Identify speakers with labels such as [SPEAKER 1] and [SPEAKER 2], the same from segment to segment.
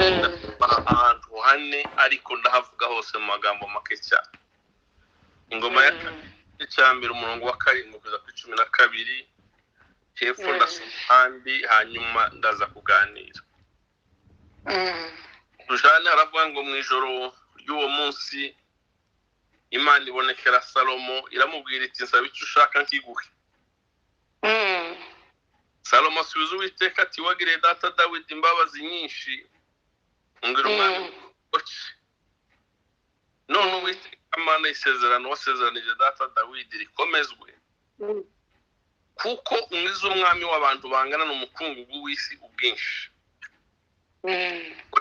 [SPEAKER 1] Ahantu hane, ariko ndahavuga hose mu magambo make cyane. Ingoma ya Kabiri, cya mbere, umurongo wa 7 kugeza kuri 12. Hepfo ndasoma ahandi, hanyuma ndaza kuganira. Tujane, haravuga ngo: "Mu ijoro ry'uwo munsi Imana ibonekera Salomo, iramubwira iti: 'Nsaba icyo ushaka nkiguhe.' Salomo asubiza Uwiteka ati: 'Wagiriye data Dawidi imbabazi nyinshi, umbwira umwami cye. None Uwiteka Mana, isezerano wasezeranije data Dawidi rikomezwe, kuko ungize umwami w'abantu bangana n'umukungugu w'isi ubwinshi.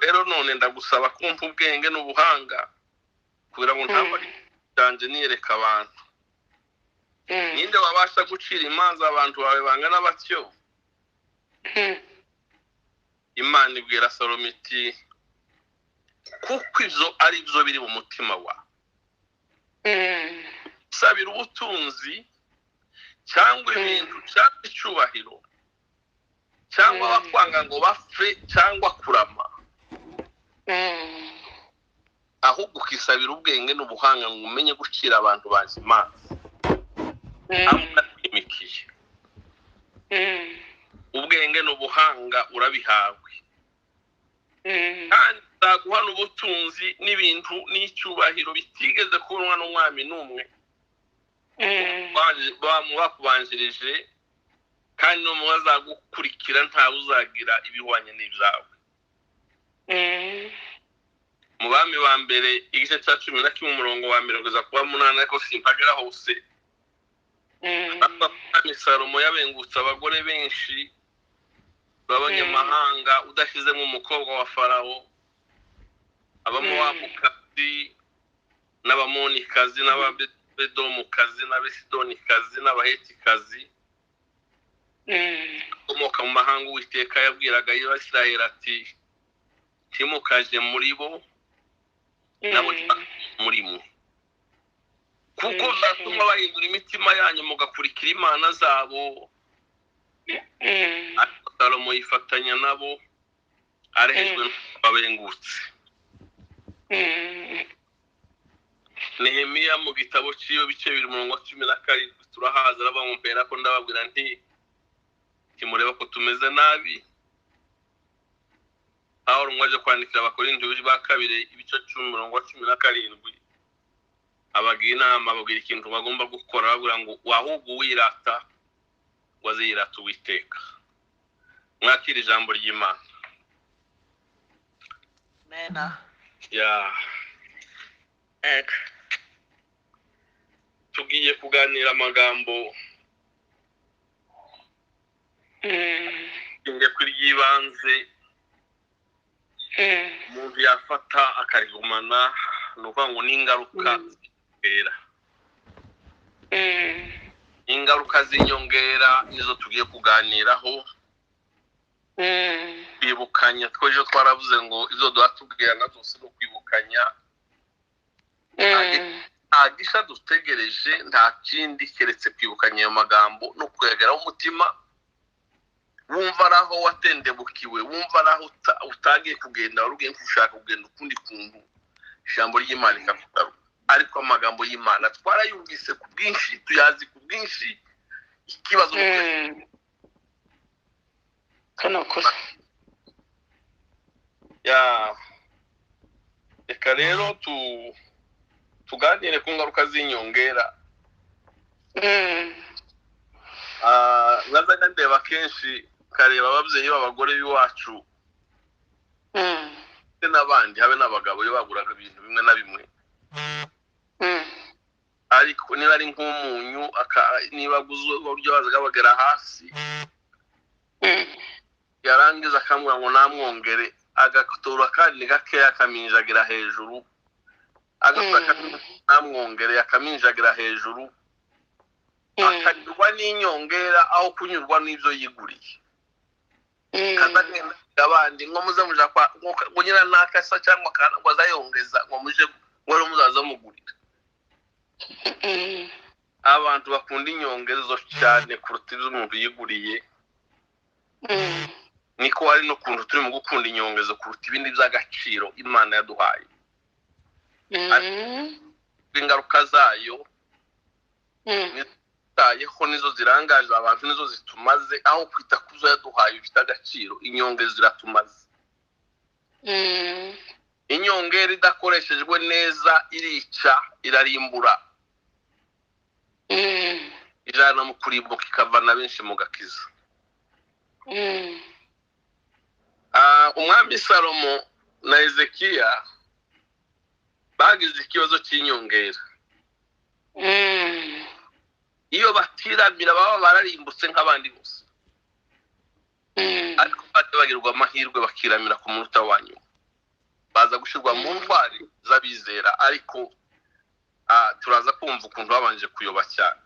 [SPEAKER 1] Rero none ndagusaba kumva ubwenge n'ubuhanga, kugira ngo ntambare byanjye niyereka abantu. Ninde wabasha gucira imanza abantu bawe bangana batyo?' Imana ibwira Salomo iti: 'Kuko ibyo ari byo biri mu mutima wawe, sabira ubutunzi cyangwa ibintu cyangwa icyubahiro cyangwa abakwanga ngo bapfe cyangwa kurama, ahubwo ukisabira ubwenge n'ubuhanga ngo umenye gucira abantu bazi imanza abo nakwimikiye, ubwenge n'ubuhanga urabihawe, kandi nzaguha n'ubutunzi n'ibintu n'icyubahiro bitigeze kubonwa n'umwami n'umwe bakubanjirije, kandi n'umwe azagukurikira ntawe uzagira ibihwanye n'ibyawe.'" Mu Bami ba Mbere, igice cya 11, umurongo wa 1 kugeza kuba 8, ariko simpagera hose. Umwami Salomo yabengutse abagore benshi b'abanyamahanga, udashyizemo umukobwa wa Farawo, Abamowabukazi n'Abamonikazi n'Ababedomukazi n'Abesidonikazi n'Abahetikazi akomoka mu mahanga. Uwiteka yabwiraga Abisirayeli ati: "Ntimukaje muri bo, nabo muri mwe, kuko zatuma bahindura imitima yanyu mugakurikira imana zabo." Ariko Salomo yifatanya nabo, arehejwe n'abengutse. Nehemiya, mu gitabo cy'iyo, bice 2, umurongo wa 17, turahaza, arabamumpera ko ndababwira nti: "Ntimureba ko tumeze nabi?" Pawulo ngo aje kwandikira Abakorinto ba Kabiri, ibice 10, umurongo wa 17, abagira inama, ababwira ikintu bagomba gukora, babwira ngo: "Wahubwo uwirata ngo aze yirata Uwiteka." Mwakira ijambo ry'Imana.
[SPEAKER 2] Mena.
[SPEAKER 1] Ya.
[SPEAKER 2] Ego.
[SPEAKER 1] Tugiye kuganira amagambo nge kuri ry'ibanze umuntu yafata akarigumana, ni ukuvuga ngo n'ingaruka z'inyongera. Ingaruka z'inyongera nizo tugiye kuganiraho, kwibukanya. Ejo twaravuze ngo izo duha tubwirana zose ni ukwibukanya. Nta gisha dutegereje, nta kindi keretse kwibukanya ayo magambo no kuyageraho umutima, wumva ari aho watendebukiwe, wumva ari aho utagiye kugenda, wari ugiye gushaka kugenda ukundi kuntu, ijambo ry'Imana rikakugaruka. Ariko amagambo y'Imana twarayumvise ku bwinshi, tuyazi ku bwinshi, ikibazo ni
[SPEAKER 2] Kano kuri.
[SPEAKER 1] Ya, reka rero tuganire ku ngaruka z'inyongera. Nkazajya ndeba kenshi, nkareba ababyeyi b'abagore b'iwacu ndetse n'abandi, habe n'abagabo, iyo baguraga ibintu bimwe na bimwe, ariko niba ari nk'umunyu, niba aguze uburyo bazaga bagera hasi, yarangiza akamubwira ngo namwongere, agatora kandi gakeya akaminjagira hejuru, agatora namwongere akaminjagira hejuru, akanyurwa n'inyongera aho kunyurwa n'ibyo yiguriye. Kazagenda abandi ngo muze muja kwa ngo nyina nakasa cyangwa kana ngo azayongeza, ngo muje ngo rero muzaza mugurira. Abantu bakunda inyongezo cyane kuruta ibyo umuntu yiguriye. Niko hari n'ukuntu turi mu gukunda inyongezo kuruta ibindi by'agaciro Imana yaduhaye. Ingaruka zayo tayeho nizo zirangaje abantu, nizo zitumaze. Aho kwita ku zo yaduhaye bifite agaciro, inyongezo iratumaze. Inyongera idakoreshejwe neza irica, irarimbura, ijana mu kurimbuka, ikavana benshi mu gakiza. Umwami Salomo na Ezekiya bagize ikibazo cy'inyongera. Iyo batiramira baba bararimbutse nk'abandi bose, ariko bajya bagirwa amahirwe bakiramira ku munota wa nyuma, baza gushyirwa mu ntwari z'abizera. Ariko turaza kumva ukuntu babanje kuyoba cyane.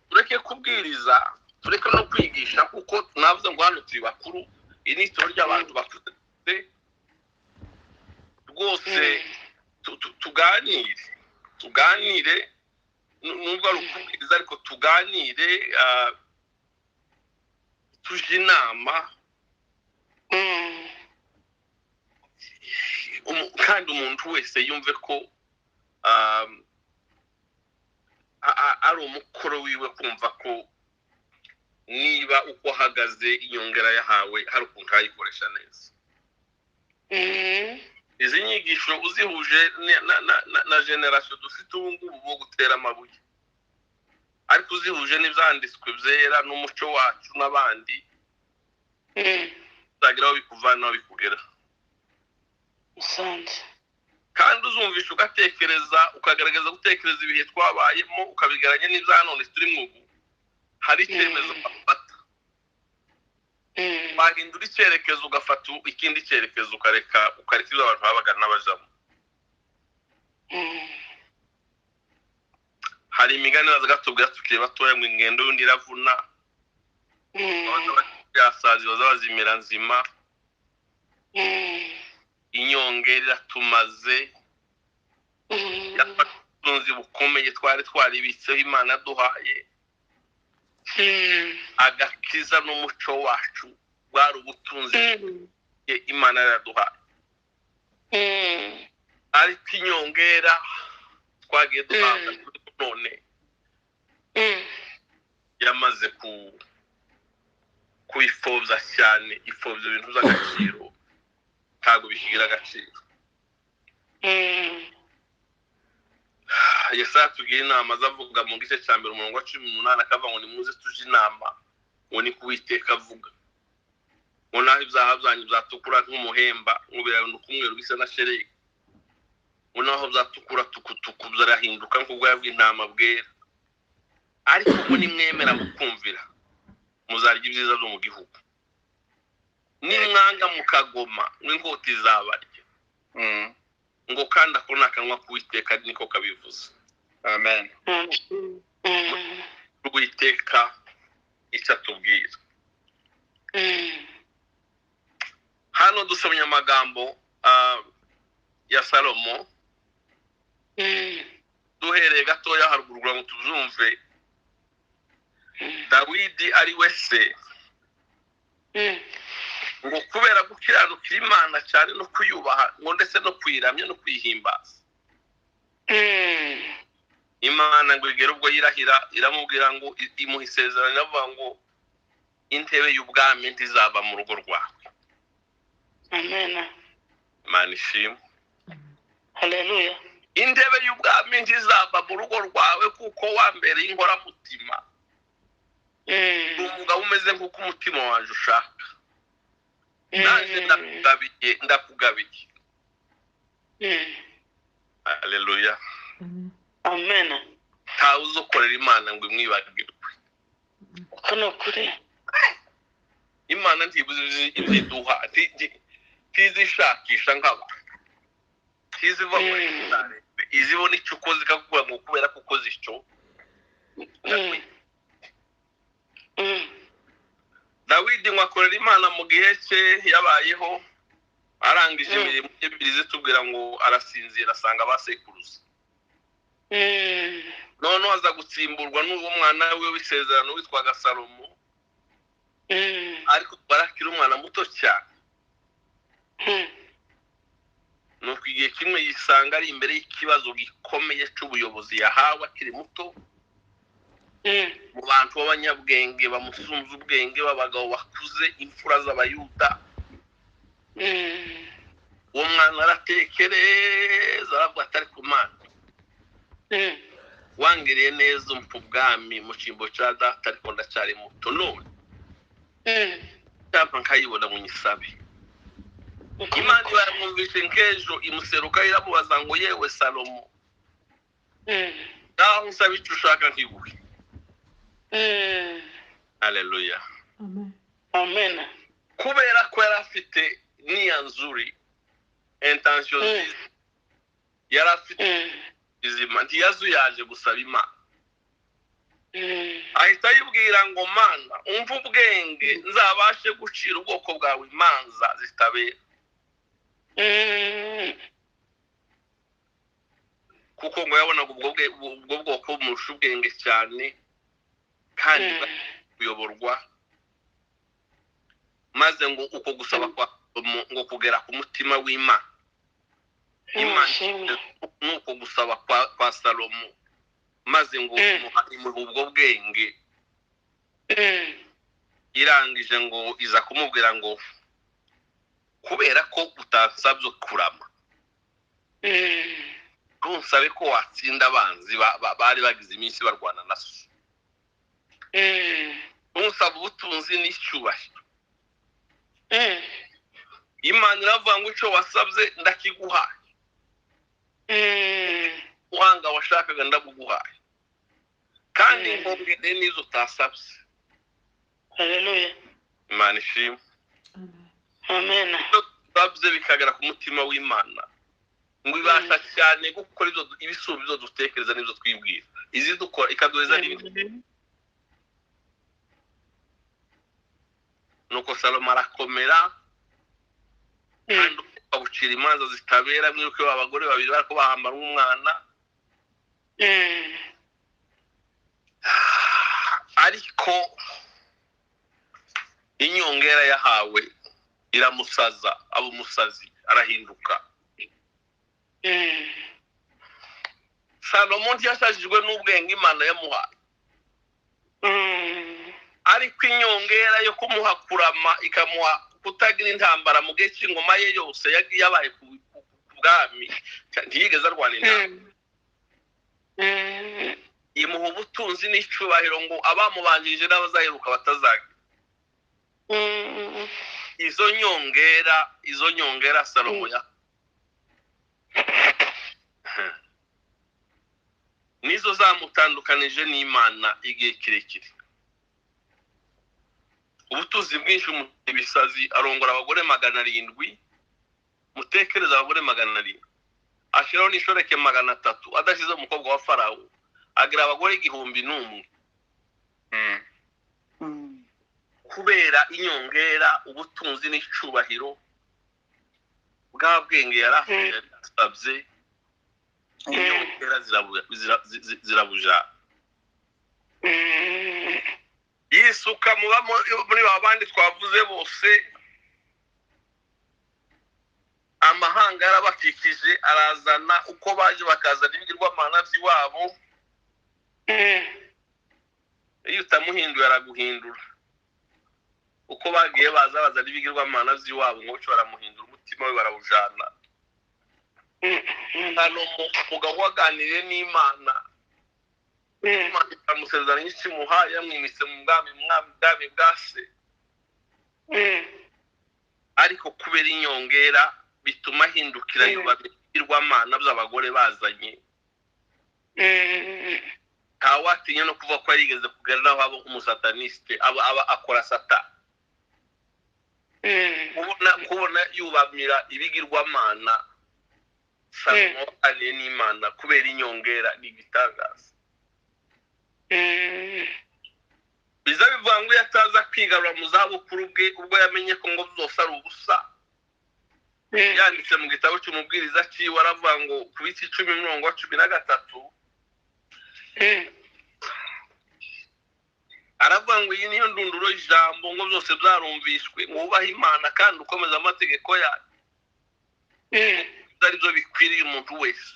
[SPEAKER 1] Tureke kubwiriza, tureke no kwigisha, kuko navuze ngo hano turi bakuru. Iri ni itorero ry'abantu bakuze rwose. Tuganire, nubwo ari ukubwiriza, ariko tuganire, tuje inama, kandi umuntu wese yumve ko ari umukoro wiwe kumva ko niba uko ahagaze inyongera yahawe hari ukuntu ayikoresha neza. Izi nyigisho uzihuje na generation dufite ubu ngubu bo gutera amabuye, ariko uzihuje n'ibyanditswe byera n'umuco wacu n'abandi, uzagira aho bikuvana, aho bikugera. Kandi uzumvisha, ugatekereza, ukagaragaza gutekereza ibihe twabayemo, ukabigeranya n'ibya none turimo ubu, hari icyemezo wafata, wahindura icyerekezo, ugafata ikindi cyerekezo, ukareka ibyo abantu babaga n'abajamo. Hari imigani bazaga tubwira tukiri batoya ngo ingendo y'undi iravuna, yasazi baza bazimira nzima. Inyongera iratumaze, ubutunzi bukomeye twari twaribitseho Imana duhaye agakiza n'umuco wacu bwari ubutunzi Imana yaraduhaye. Ariko inyongera twagiye duhabwa none yamaze kuyipfobya cyane, ipfobya ibintu by'agaciro, ntabwo bikigira agaciro. Yesaya atugira inama, azavuga mu gice cya 1 umurongo wa 18, akavuga ngo nimuze tuje inama, ngo ni ko Uwiteka avuga, ngo naho ibyaha byanyu byatukura nk'umuhemba, ngo birahinduka umweru bisa na sheregi, ngo naho byatukura tukutuku birahinduka nk'ubwoya bw'intama bwera, ariko ngo nimwemera mukumvira muzarya ibyiza byo mu gihugu, nimwanga mukagoma ngo inkota izabarya. Ngo kandi ako ni akanwa k'Uwiteka niko kabivuze.
[SPEAKER 3] Amen.
[SPEAKER 1] Uwiteka icyo atubwira. Hano dusomye amagambo ya Salomo, duhereye gatoya haruguru kugira ngo tubyumve. Dawidi ari we se, ngo kubera gukiranukira Imana cyane no kuyubaha, ngo ndetse no kuyiramya no kuyihimbaza, Imana ngo igere ubwo yirahira, iramubwira ngo imuha isezerano, iravuga ngo intebe y'ubwami ntizava mu rugo rwawe.
[SPEAKER 2] Amen.
[SPEAKER 1] Imana ishimwe.
[SPEAKER 2] Haleluya.
[SPEAKER 1] Intebe y'ubwami ntizava mu rugo rwawe, kuko wambereye inkoramutima. Umugabo umeze nk'uko umutima wanjye ushaka. Nanjye ndakugabiye. Haleluya.
[SPEAKER 2] Amen.
[SPEAKER 1] Ntawe uzokorera Imana ngo imwibagirwe.
[SPEAKER 2] Uko ni ukuri.
[SPEAKER 1] Imana ntibuze ibyiduha, ntizishakisha nk'abantu, ntiziva muri izibona icyo ukoze ikakubwira ngo kubera ko ukoze icyo. Dawidi ngo akorera Imana mu gihe cye yabayeho, arangije imirimo ye ibiri zitubwira ngo arasinzira asanga abasekuruza. Noneho aza gutsimburwa n'uwo mwana we w'isezerano witwaga Salomo. Ariko barakira umwana muto cyane. Nuko igihe kimwe yisanga ari imbere y'ikibazo gikomeye cy'ubuyobozi yahawe akiri muto, mu bantu b'abanyabwenge bamusunze ubwenge, b'abagabo bakuze, imfura z'abayuda. Uwo mwana aratekereza, aravuga atari ku Mana, wangiriye neza umpa ubwami mu cyimbo cya data, ariko ndacyari muto, none cyampa nkayibona ngo nyisabe. Imana baramwumvise nk'ejo, imuseruka iramubaza ngo yewe Salomo, naho nsaba icyo ushaka nkiguhe. Haleluya.
[SPEAKER 2] Amen.
[SPEAKER 1] Kubera ko yari afite niya nzuri, intention nziza, yari afite izima, ntiyazuyaje gusaba Imana. Ahita ayibwira ngo Mana, umva ubwenge nzabashe gucira ubwoko bwawe imanza zitabera. Kuko ngo yabonaga ubwo bwoko bumurusha ubwenge cyane kandi kuyoborwa. Maze ngo uko gusaba kwa ngo kugera ku mutima w'Imana. Imana nuko gusaba kwa Salomo, maze ngo imuha ubwo bwenge. Irangije ngo iza kumubwira ngo kubera ko utasabye kurama, ntusabe ko watsinda abanzi bari bagize iminsi barwana na so, ntusabe ubutunzi n'icyubahiro. Imana iravuga ngo icyo wasabye ndakiguhaye, uhanga washakaga ndabuguhaye, kandi nkongere n'izo utasabye.
[SPEAKER 2] Haleluya.
[SPEAKER 1] Imana ishimwe.
[SPEAKER 2] Amen.
[SPEAKER 1] Usabye bikagera ku mutima w'Imana, ngo ibasha cyane gukora ibisubizo dutekereza n'ibyo twibwira, izidukora ikaduheza n'ibindi. Nuko Salomo arakomera, kandi abucira imanza zitabera. Mwibuke abagore babiri bariko bahambara umwana, ariko inyongera yahawe iramusaza, aba umusazi, arahinduka. Salomo ntiyashajijwe n'ubwenge Imana yamuhaye, ariko inyongera yo kumuha kurama ikamuha kutagira intambara mu gihe cy'ingoma ye yose yabaye ku bwami, ntiyigeze arwana intambara. Imuha ubutunzi n'icyubahiro ngo abamubanjirije n'abazaheruka batazagira. Izo nyongera Salomo ya nizo zamutandukanije n'Imana igihe kirekire. Ubutunzi bwinshi ibisazi, arongora abagore 700, mutekereza abagore 700, ashiraho n'ishoreke 300, adashize umukobwa wa Farawo, agira abagore 1001. Kubera inyongera, ubutunzi n'icyubahiro bwa bwenge yari afite, inyongera zirabuja. Yisuka muri ba bandi twavuze bose, amahanga yarabakikije, arazana uko baje bakazana ibigirwamana by'iwabo. Iyo utamuhinduye araguhindura. Uko bagiye baza bazana ibigirwamana by'iwabo, ngo baramuhindura, umutima we barawujana. Salomo umugabo waganiriye n'Imana, Imana ikamusezeranya ikimuha, yamwimitse mu bwami bwa se. Ariko kubera inyongera bituma ahindukira ibigirwamana by'abagore bazanye. Ntawatinya no kuvuga ko yarigeze kugera aho aba umusataniste, aba akora satani. Kubona yubamira ibigirwamana, Salomo waganiriye n'Imana kubera inyongera ni igitangaza. Biza bivuga ngo iyo ataza kwigarura mu zabukuru bwe, ubwo yamenye ko ngo byose ari ubusa, yanditse mu gitabo cy'umubwiriza cyiwe, aravuga ngo ku bice 10:13, Aravuga ngo iyi niyo ndunduro y'ijambo, ngo byose byarumvishwe, ngo wubahe Imana kandi ukomeze amategeko yayo, ari byo bikwiriye umuntu wese.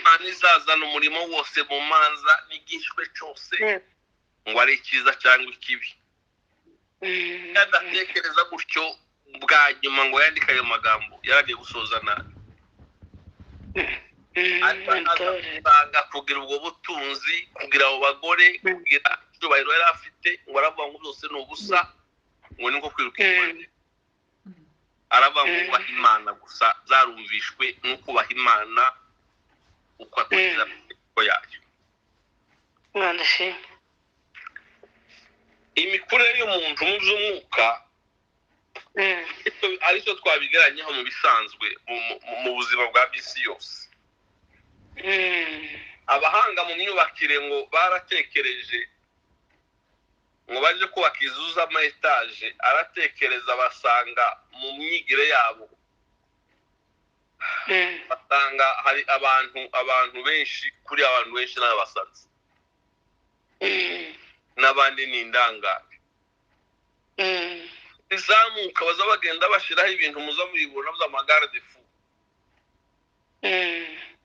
[SPEAKER 1] Imana izazana umurimo wose mu manza n'igishwe cyose, ngo ari icyiza cyangwa ikibi. Adatekereza gutyo bwa nyuma ngo yandike ayo magambo, yaragiye gusoza nabi. Ariko kugira ubwo butunzi, kugira abo bagore, kugira icyubahiro yari afite, ngo aravuga ngo byose ni ubusa, ngo ni nko kwiruka inyuma. Aravuga ngo wubahe Imana gusa, zarumvishwe no kubaha Imana uko akurikiza amategeko yayo. Imikurire y'umuntu mu by'umwuka aricyo twabigeranyeho mu bisanzwe mu buzima bwa bisi yose. Abahanga mu myubakire ngo baratekereje ngo baje kubaka inzu z'ama etaje, aratekereza basanga mu myigire yabo basanga hari abantu benshi, kuri abantu benshi n'abasazi, n'abandi ni indangare. Izamuka baza bagenda bashyiraho ibintu muza mubibona by'ama garde-fous,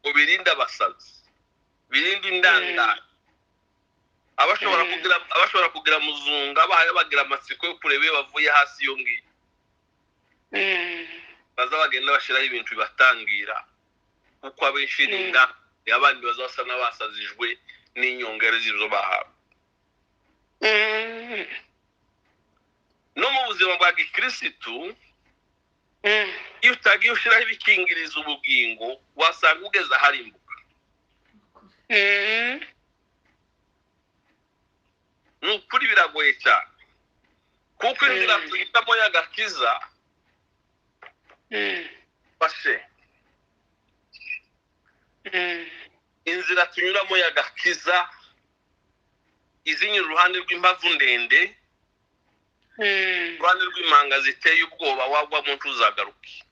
[SPEAKER 1] ngo birinde abasazi, birinde indangare, abashobora kugira muzunga bahaye bagira amatsiko yo kureba iyo bavuye hasi iyo ngiyo. Baza bagenda bashyiraho ibintu bibatangira, kuko abenshi ni indangare, abandi baza basa n'abasazijwe n'inyongera z'ibyo bahawe. No mu buzima bwa gikirisitu, iyo utagiye ushyiraho ibikingiriza ubugingo, wasanga ugeze aharimbuka. Ni ukuri biragoye cyane, kuko inzira tuhitamo y'agakiza fashe, inzira tunyuramo y'agakiza izinyura iruhande rw'impavu ndende, iruhande rw'imanga ziteye ubwoba, wagwamo ntuzagaruke.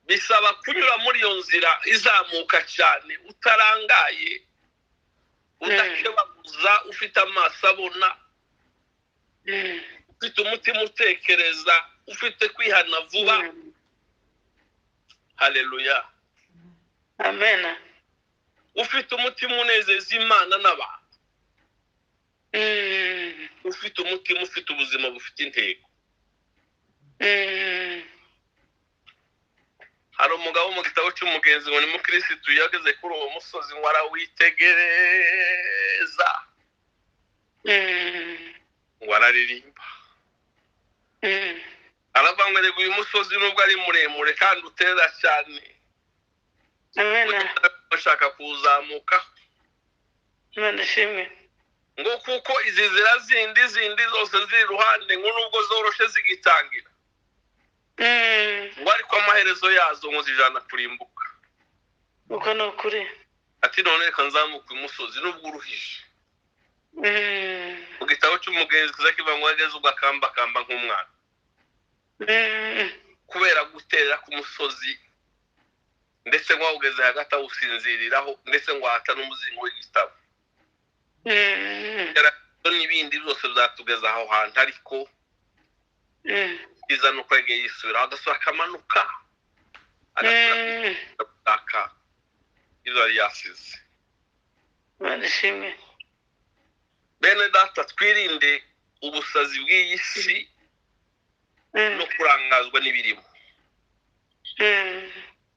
[SPEAKER 1] Bisaba kunyura muri iyo nzira izamuka cyane, utarangaye, udakebaguza, ufite amaso abona, ufite umutima utekereza, ufite kwihana vuba. Haleluya.
[SPEAKER 2] Amen.
[SPEAKER 1] Ufite umutima unezeza Imana n'abantu, ufite umutima ufite ubuzima bufite intego. Hari umugabo mu gitabo cy'umugenzi ngo ni mukirisitu, yageze kuri uwo musozi ngo arawitegereza, ngo araririmba, aravuga ngo erega uyu musozi nubwo ari muremure kandi utera cyane, bashaka kuwuzamuka, ngo kuko izi nzira zindi zose ziri iruhande, ngo nubwo zoroshe zigitangira, ngo ariko amaherezo yazo ngo zijana kurimbuka.
[SPEAKER 2] Uko ni ukuri.
[SPEAKER 1] Ati none reka nzamuke uyu musozi nubwo uruhije. Mu gitabo cy'umugenzi kiza kiva ngo yageze ubwo akambakamba nk'umwana, kubera guterera ku musozi, ndetse ngo awugeze hagati awusinziriraho, ndetse ngo ahata n'umuzingo w'igitabo n'ibindi byose byatugeza aho hantu. Ariko iza nuko yagiye yisubiraho, agasura akamanuka, agasura ibyo yari yasize. Bene data, twirinde ubusazi bw'iyi si no kurangazwa n'ibirimo.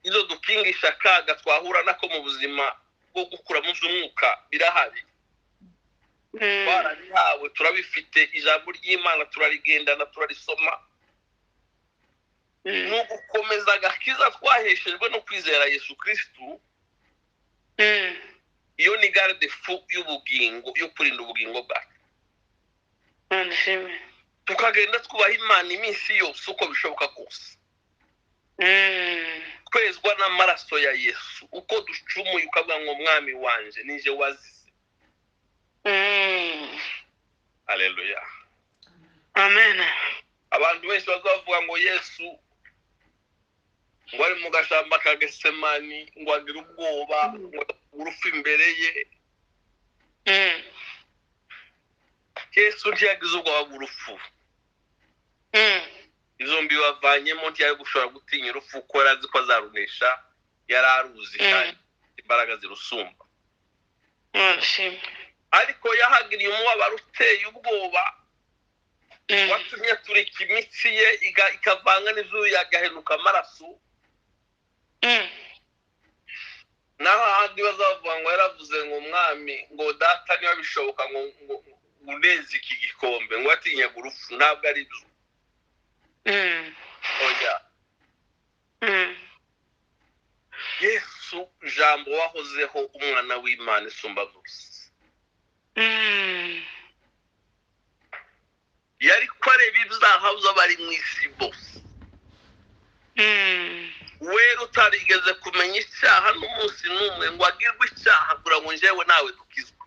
[SPEAKER 1] Izo dukingisha akaga twahura nako mu buzima bwo gukura mu by'umwuka birahari, twarabihawe, turabifite, ijambo ry'Imana turarigendana, turarisoma. Ni ugukomeza agakiza twaheshejwe no kwizera Yesu Kristu. Iyo ni garde-fou y'ubugingo, yo kurinda ubugingo bwacu, tukagenda twubaha Imana iminsi yose uko bishoboka kose, kwezwa n'amaraso ya Yesu. Uko ducumuye ukavuga ngo mwami wanje nije wazize. Haleluya.
[SPEAKER 2] Amen.
[SPEAKER 1] Abantu benshi bazavuga ngo Yesu ngo ari mu gashamba ka Getsemani, ngo agira ubwoba, ngo urupfu imbere ye. Yesu ntiyagize ubwoba bw'urupfu. Izo mbi bavanyemo ntiyari gushobora gutinya urupfu kuko yari azi ko azarunesha, yari aruzi kandi imbaraga zirusumba. Ariko yahagiriye umubabaro uteye ubwoba watumye aturika imitsi ye ikavanga n'izuya agahenuka amaraso. Naho ahandi bazavuga ngo yaravuze ngo mwami ngo data niba bishoboka ngo uneze iki gikombe, ngo atinyaga urupfu, ntabwo ari byo. Oya. Yesu jambo wahozeho, umwana w'Imana isumba byose, yari ko areba ibyaha by'abari mu isi bose. Wera utarigeze kumenya icyaha n'umunsi n'umwe ngo agirwe icyaha kugira ngo njyewe nawe dukizwe.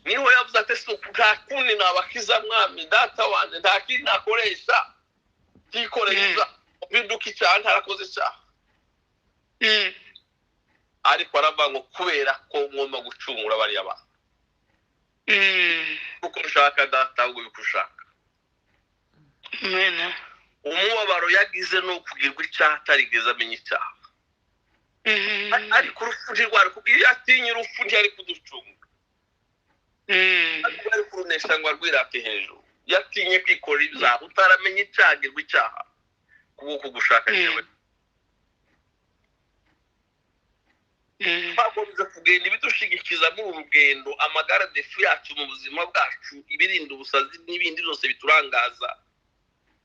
[SPEAKER 1] Niho yavuze ati nta kundi nabakiza mwami data wanjye, nta kindi nakoresha ntikoreye biduka icyaha, ntarakoze icyaha. Ariko aravuga ngo kubera ko ngomba gucungura bariya bantu, kuko ushaka data ahubwo bikushaka. Umubabaro yagize ni ukugirwa icyaha atarigeze amenya icyaha. Ariko urupfu ntirwari, kuko iyo atinya urupfu ntiyari kuducunga, ariko ari kurunesha ngo arwirate hejuru. Yatinye kwikorera ibyaha, utaramenya icyaha agirwa icyaha kubwo kugushaka njyewe. Twakomeza kugenda ibidushigikiza muri uru rugendo, amagara defu yacu mu buzima bwacu, ibirinda ubusazi n'ibindi byose biturangaza,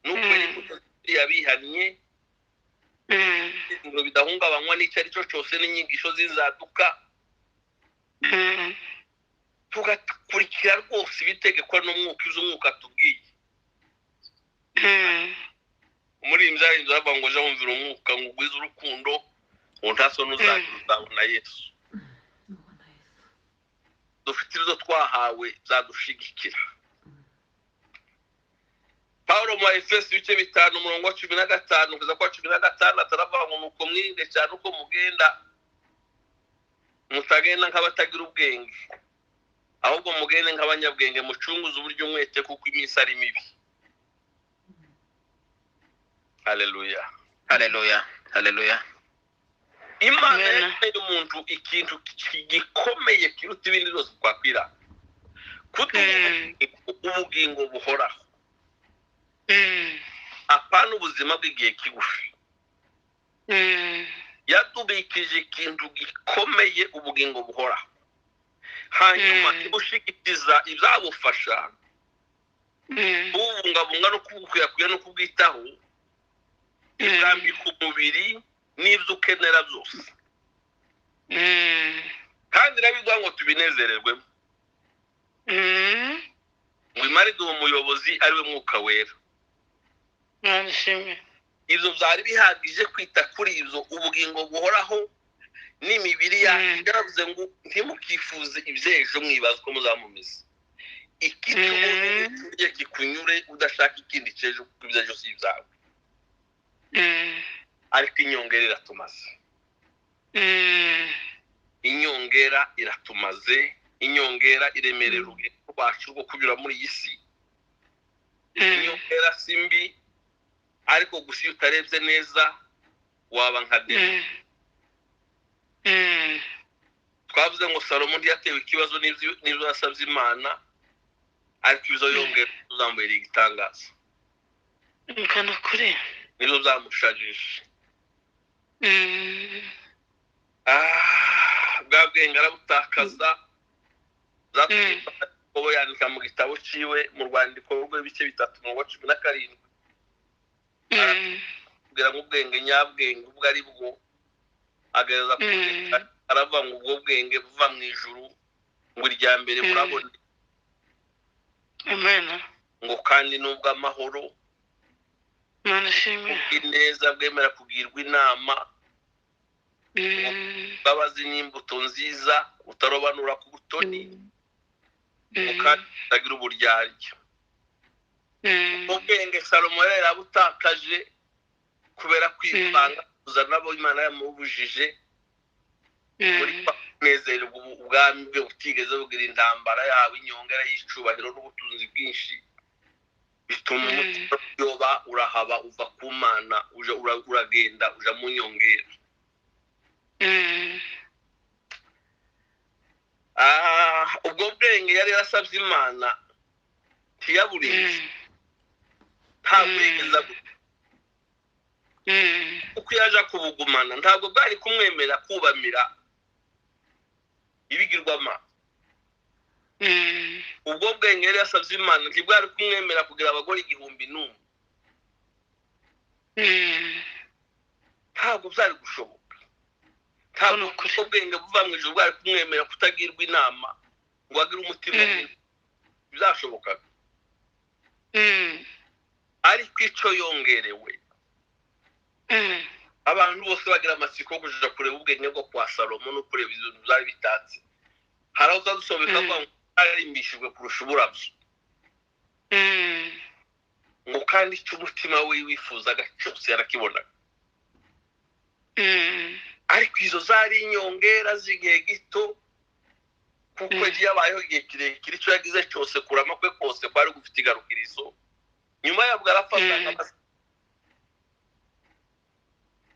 [SPEAKER 1] nuko imbuto yabihannye ngo bidahungabanywa n'icyo ari cyo cyose n'inyigisho z'inzaduka, tugakurikira rwose ibitegekwa n'umwuka, izo umwuka tubwiye. Umuririmbyi aririmbye aravuga ngo jya wumvira umwuka ngo ugwize urukundo, ngo nta soni uzagira uzabona Yesu. Dufite ibyo twahawe byadushigikira. Paulo mu Efeso ibice 5 umurongo wa 15 kugeza kwa 16 aravuga ngo nuko mwirinde cyane uko mugenda, mutagenda nk'abatagira ubwenge, ahubwo mugende nk'abanyabwenge, mucunguze uburyo umwete kuko iminsi ari mibi. Haleluya,
[SPEAKER 3] haleluya, haleluya.
[SPEAKER 1] Imana yageneye umuntu ikintu gikomeye kiruta ibindi byose twakwira, kuduha ubugingo buhoraho, apana ubuzima bw'igihe kigufi. Yadubikije ikintu gikomeye, ubugingo buhoraho, hanyuma ibushikiriza ibyabufasha kubungabunga no kubukwirakwiza no kubwitaho, ibwambika umubiri n'ibyo ukenera byose. Kandi nabiduha ngo tubinezererwemo, ngo imare iduha umuyobozi ariwe mwuka wera. Ibyo byari bihagije kwita kuri ibyo, ubugingo buhoraho n'imibiri yacu. Yaravuze ngo ntimukifuze iby'ejo mwibaza uko muzamumeze, ikitubonye kikunyure udashaka ikindi cy'ejo kuko iby'ejo si ibyawe. Ariko inyongera iratumaze, inyongera iratumaze, inyongera iremerera urugendo rwacu rwo kunyura muri iyi si. Inyongera si mbi, ariko gusa iyo utarebye neza waba nka dema. Twavuze ngo Salomo ntiyatewe ikibazo n'ibyo yasabye Imana, ariko ibyo yongera tuzamubera igitangaza, nibyo byamushajije. Bwa bwenge arabutakaza. Zatumye yandika mu gitabo cyiwe, mu rwandiko rw'ibice 3 umurongo wa 17, aratubwira ngo ubwenge nyabwenge ubwo ari bwo, agereza aravuga ngo ubwo bwenge buva mu ijuru, ngo irya mbere murabona, ngo kandi n'ubwo amahoro, ubw'ineza bwemera kugirwa inama, imbabazi n'imbuto nziza, utarobanura ku butoni, ngo kandi utagira uburyarya. Ubwenge Salomo yari yarabutakaje kubera kwivanga kuza nabo Imana yamubujije, muri Kunezererwa ubwami bwe butigeze bugira intambara, yaba inyongera y'icubahiro n'ubutunzi bwinshi, bituma umutima uyoba, urahaba, uva ku Mana, uja uragenda uja mu nyongera. Ubwo bwenge yari yarasabye Imana ntiyaburinze, ntabwo yigeze abuta. Uko yaje kubugumana ntabwo bwari kumwemera kubamira ibigirwamana. Ubwo bwenge yari yasabye Imana ntibwari kumwemera kugira abagore 1000 n'umwe. Ntabwo byari gushoboka. Ntabwo ubwo bwenge buva mu ijuru bwari kumwemera kutagirwa inama ngo agire umutima mubi, bizashobokaga. Ariko icyo yongerewe, abantu bose bagira amatsiko yo kuja kureba ubwenge bwo kwa Salomo no kureba ibintu byari bitatse. Hari aho uzadusoma bikavuga ngo yarimbishijwe kurusha uburabyo, ngo kandi icyo umutima we wifuzaga cyose yarakibonaga. Ariko izo zari inyongera z'igihe gito, kuko yabayeho igihe kirekire. Icyo yagize cyose, kurama kwe kose kwari gufite igarukirizo. Nyuma yabwo arapfa, asanga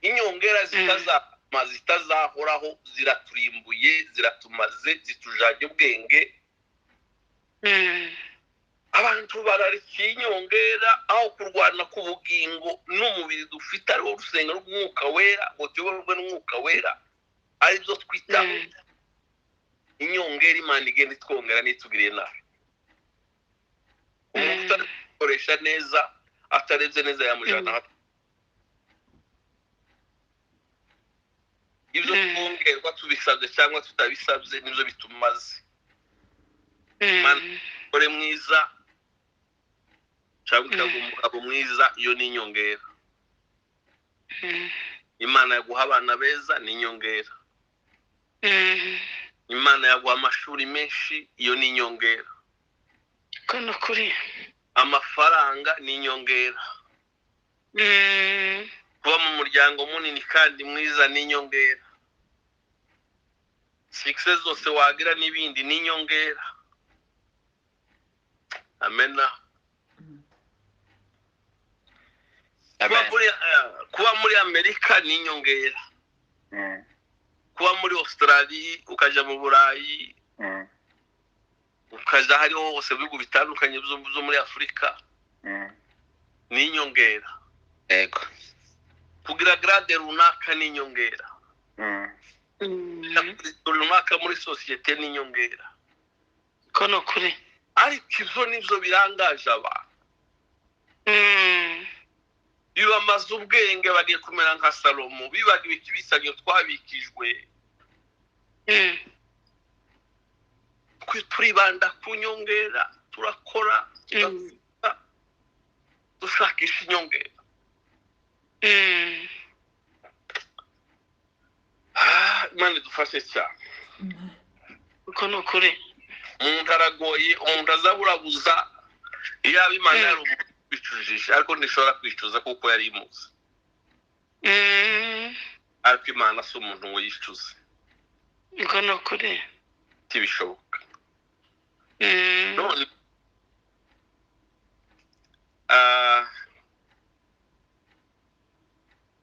[SPEAKER 1] inyongera zitazama, zitazahoraho, ziraturimbuye, ziratumaze, zitujanye ubwenge. Abantu bararikiye inyongera aho kurwana ku bugingo n'umubiri dufite, ariwo rusengero rw'Umwuka Wera, ngo tuyoborwe n'Umwuka Wera, aribyo twitaho. Inyongera Imana igenda itwongera n'itugiriye nabi. Umuntu utari gukoresha neza, atarebye neza, yamujyana hato. Ibyo twongerwa tubisabye cyangwa tutabisabye nibyo bitumaze. Umugore mwiza cyangwa ikaguha umugabo mwiza, iyo ni inyongera. Imana yaguha abana beza, ni inyongera. Imana yaguha amashuri menshi, iyo ni inyongera. Amafaranga ni inyongera. Kuba mu muryango munini kandi mwiza ni inyongera. Succès zose wagira n'ibindi ni inyongera. Amena. Kuba muri Amerika ni inyongera. Kuba muri Australia, ukaja mu Burayi, ukaja hariho hose mu bihugu bitandukanye byo muri Afurika, ni inyongera.
[SPEAKER 3] Yego.
[SPEAKER 1] Kugira grade runaka ni inyongera. Runaka muri sosiyete ni inyongera. Ariko ibyo nibyo birangaje abantu, bibamaze ubwenge, bagiye kumera nka Salomo, bibaga ibikibisanyo twabikijwe. Turibanda ku nyongera, turakora, dushakisha inyongera. Imana idufashe cyane. Umuntu aragoye, umuntu azaburabuza. Iyaba Imana yari umuntu kwicujisha, ariko ntishobora kwicuza kuko yari imuzi. Ariko Imana si umuntu ngo yicuze, ntibishoboka. None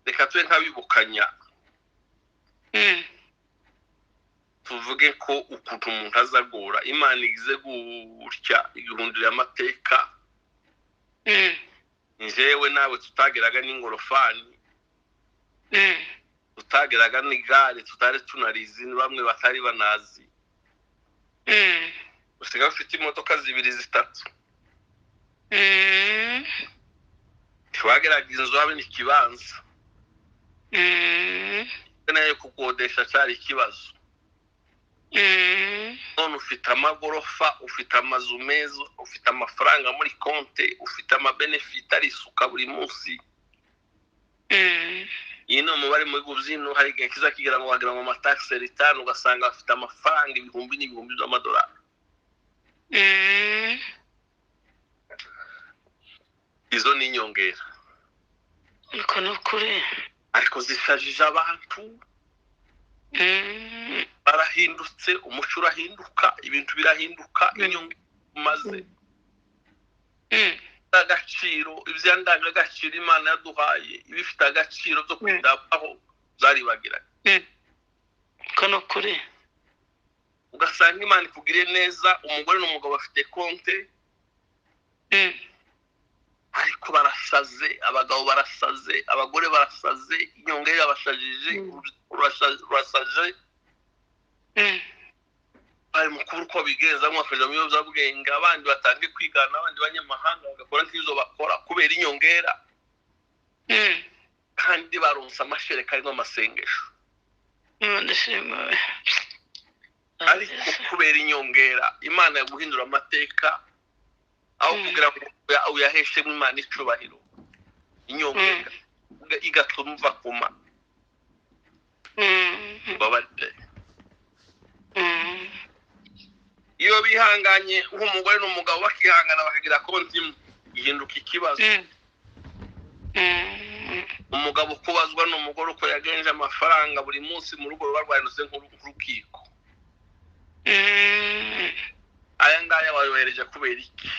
[SPEAKER 1] reka tube nk'abibukanya, tuvuge ko ukuntu umuntu azagora Imana igize gutya igihundurira amateka. Njyewe nawe tutageraga n'ingorofani, tutageraga n'igare, tutari tunarizi, bamwe batari banazi, usigaye ufite imodoka 2 3. Ntiwageraga inzu habe n'ikibanza, nayo kukodesha cyari ikibazo. None ufite amagorofa, ufite amazu meza, ufite amafaranga muri konte, ufite amabenefit arisuka buri munsi. Iyi ni umubare mu bihugu by'ino, hari igihe kiza kigira ngo wagira ngo amataxe return, ugasanga bafite amafaranga ibihumbi n'ibihumbi by'amadolari. Izo ni inyongera ariko zishajije abantu. Barahindutse, umuco urahinduka, ibintu birahinduka, inyungu maze agaciro, ibyandangagaciro Imana yaduhaye ibifite agaciro byo kwitabwaho byaribagiranye.
[SPEAKER 2] Kono kuri
[SPEAKER 1] ugasanga Imana ikugiriye neza, umugore n'umugabo bafite konte, ariko barasaze, abagabo barasaze, abagore barasaze, inyongera yabashajije, rurasaje, bari mu kubura uko bigenza, bakaja mu biyobyabwenge, abandi batange kwigana abandi banyamahanga bagakora nk'izo bakora kubera inyongera, kandi baronsa amashereka arimo amasengesho. Ariko kubera inyongera Imana yaguhindura amateka, aho kugira ngo uyaheshemo Imana icubahiro, inyongera igatuma uva ku Mana. Babarire. Iyo bihanganye nk'umugore n'umugabo bakihangana bakagira konti imwe, ihinduka ikibazo. Umugabo kubazwa n'umugore uko yagenje amafaranga buri munsi mu rugo ruba rwahindutse nk'urukiko. Aya ngaya wayohereje kubera iki?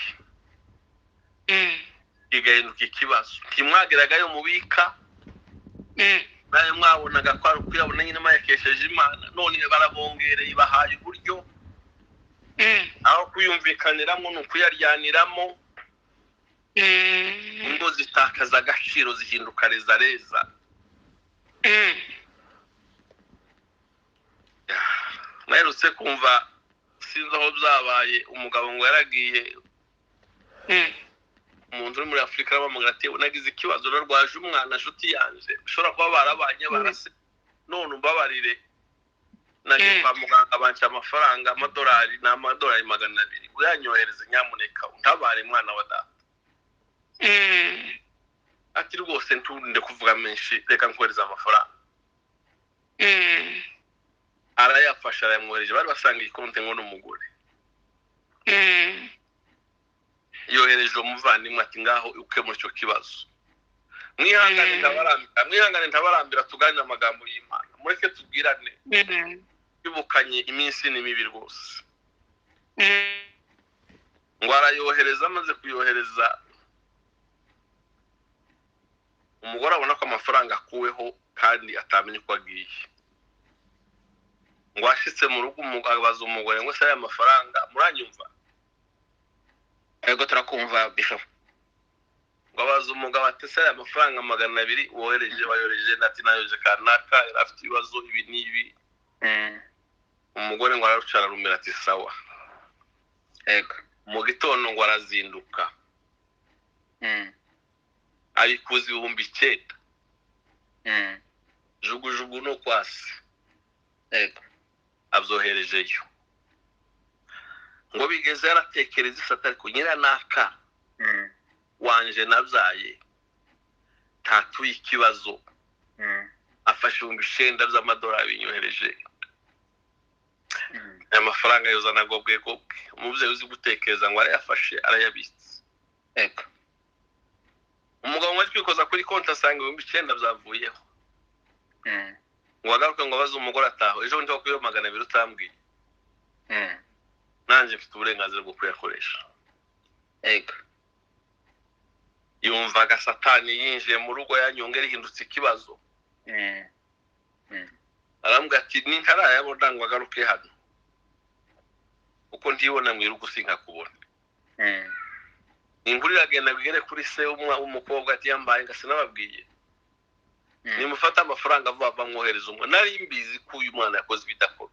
[SPEAKER 1] Igahinduka ikibazo. Ntimwageragayo mubika, nayo mwabonaga ko ari ukuyabona nyine mwayakesheje Imana, none barabongereye bahaye uburyo, aho kuyumvikaniramo ni ukuyaryaniramo. Ingo zitakaza agaciro, zihinduka rezareza. Naherutse kumva, sinzi aho byabaye, umugabo ngo yaragiye umuntu uri muri Afurika bamubwira ati nagize ikibazo narwaje umwana nshuti yanje, ushobora kuba barabanye barase, none umbabarire nagiye kwa muganga banca amafaranga amadolari ni amadolari 200, uyanyohereze nyamuneka untabare mwana wa data. Ati rwose nturinde kuvuga menshi, reka nkohereza amafaranga. Arayafasha arayamwohereje, bari basanga ikonte ngo n'umugore. Yohereje umuvandimwe ati ngaho ukemura icyo kibazo. Mwihangane ntabarambira, mwihangane ntabarambira, tuganire amagambo y'Imana, mureke tubwirane twibukanye iminsi ni mibi rwose. Ngo arayohereza, amaze kuyohereza umugore abona ko amafaranga akuweho kandi atamenye uko agiye. Ngo ashitse mu rugo abaza umugore ngo se aya mafaranga muranyumva?
[SPEAKER 3] Ego turakumva Bishop.
[SPEAKER 1] Ngo abaza umugabo ati se aya mafaranga 200 wohereje bayohereje, ati nayohereje kanaka yari afite ibibazo ibi n'ibi. Umugore ngo araruca ararumira ati sawa.
[SPEAKER 3] Ego.
[SPEAKER 1] Mu gitondo ngo arazinduka, abikuza 9000, jugujugu no kwasi.
[SPEAKER 3] Ego.
[SPEAKER 1] Abyoherejeyo. Ngo bigeze yaratekereza isata, ariko nyiranaka wanje nabyaye ntatuye ikibazo, afashe 9000 by'amadolari binyohereje. Aya mafaranga yozana gobwe gobwe. Umubyeyi uzi gutekereza ngo arayafashe arayabitse.
[SPEAKER 3] Ego.
[SPEAKER 1] Umugabo ngo kwikoza kuri konti asanga 9000 byavuyeho. Ngo agaruke ngo abaze umugore ataho, ejo bundi wakuyeho 200 utambwiye. Nanjye mfite uburenganzira bwo kuyakoresha.
[SPEAKER 3] Ego.
[SPEAKER 1] Yumvaga Satani yinjiye mu rugo, yanyongera ihindutse ikibazo. Arambwira ati nintarayabona ngo agaruke hano, uko ntibona mu irugu sinkakubona. Inkuru iragenda bigere kuri se w'umukobwa ati yambaye ngase nababwiye, nimufata amafaranga vuba vuba mwohereza umwe, nari mbizi ko uyu mwana yakoze ibidakora.